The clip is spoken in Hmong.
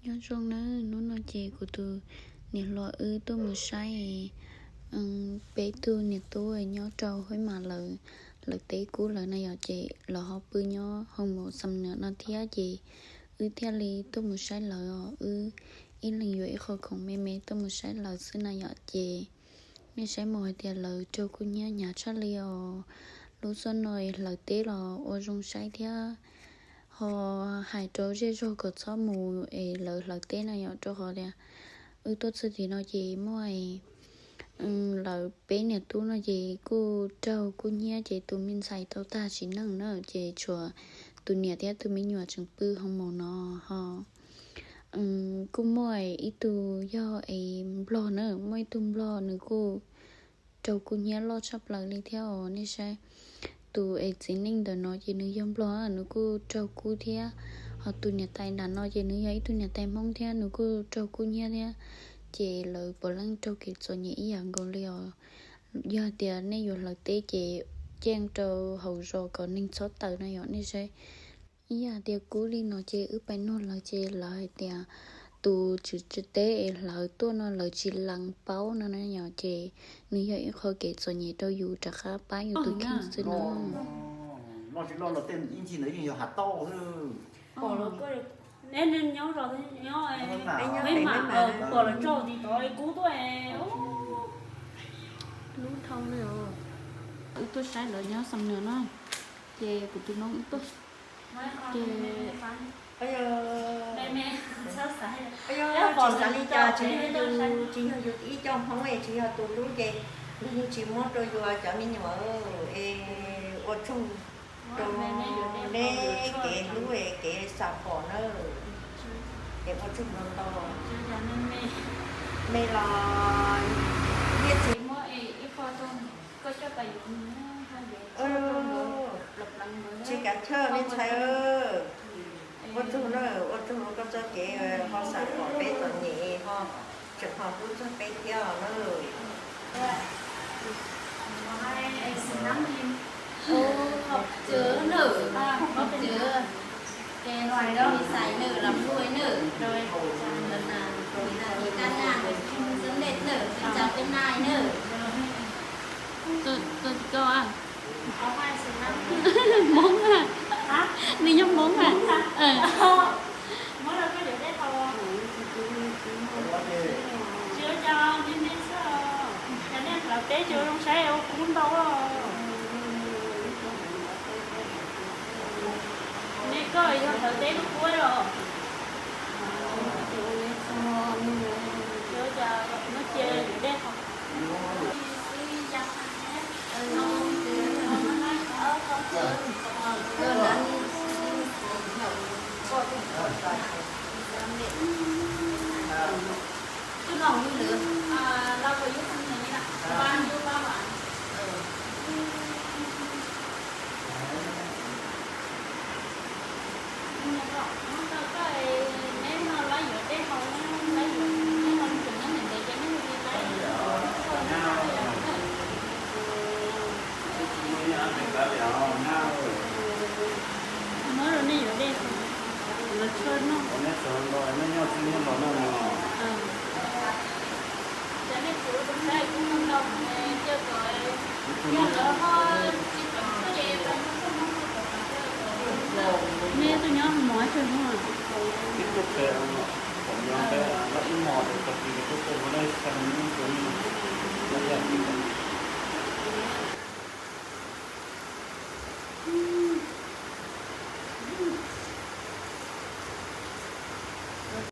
Nyob zoo nawb, hnub no ces kuv tus niam hluas wb tuaj mus saib peb tug niam tub nyob rau Huaib Mam lawv, lawv teb kub lawm na yom, ces lawv ho pw nyob hoo maum xam nwm no thiab ces wb thiaj li tuaj mus saib lawv os. Wb ib leeg yuav ib qho khoom me me tuaj mus saib lawv xwb na yom, ces nej saib mus hais tias lawv raug kub hnyiab hnyav tshaj li os. Lub xub no es hlawv teb los ua zoo saib thiab ho hais rau zej zog kom txhob mus es lawv hlawv teb na yom, rau qhov tias wb tuaj txog tim no ces muaj lawv peb niam tub no ces kuj raug kub hnyiab ces tus me ntxhais tau tag sim neej na, ces tshuav tus niam thiab tus me nyuam tseem pw hoo maum no ho kuj muaj ib tug yog es nplog na, muaj ib tug nplog nws kuj raug kub hnyiab loj tshaj plaws li thiab os. Nej saib tus es txiv neej ntawm no ces nws yog nplog, nws kuj raug kub thiab. Ho tus niam tais nram no ces nws yog ib tug niam tais Hmoob thiab, nws kuj raug kub hnyiab thiab. Ces lawv puav leej raug kev txom nyem ib yam nkaus li os. Yog tias nej yuav hlawv teb ces ceeb rau hauv zos kom neeg txhob tawm no yom, nej saib. Ib yam tias kub li no ces wb pais nug lawv ces lawv hais tias tus tswv teb es hlawv tuaj no lawv tsis lees paub no na yom, ces nws yog ib qho kev txom nyem rau yus rov qab pab yus tus kheej xwb no. Lub dhau li os, wb tuaj saib lawv nyob xam nwm na, ces kuv tus noob wb tuaj ces tsis xav li cas, tsis yog yus ib co Hmoob es tsis yog tus hlub ces nws yeej tsis muab rau yus cov me nyuam es ua tsaug rau neb kev hlub es kev xa pom nawb. Es ua tsaug ntau ntau. Me los niaj txiv muab ib qho rau koj coj pais yuav mus, tsis kav chawj me ntxhais. Ua tsaug na, ua tsaug koj txoj kev ho xa pom peb txom nyem ho tseem ho hlub txog peb thiab os na. Ces no ces me ntxhais nawb, los nuj nawb, tus nas tus nas tus kaj nyaj tus xeeb ntej nawb, tus tsav peb nai nawb. Tus koj Hmoob a, nws nyob Hmoob a. Nej koj yog hlawv teb lub kub los? Ua cas no cia yuav dej qhov Muab rau nej yuav dej, lawv tshuaj noj. Nej tuaj nyob mov tsawg hnub?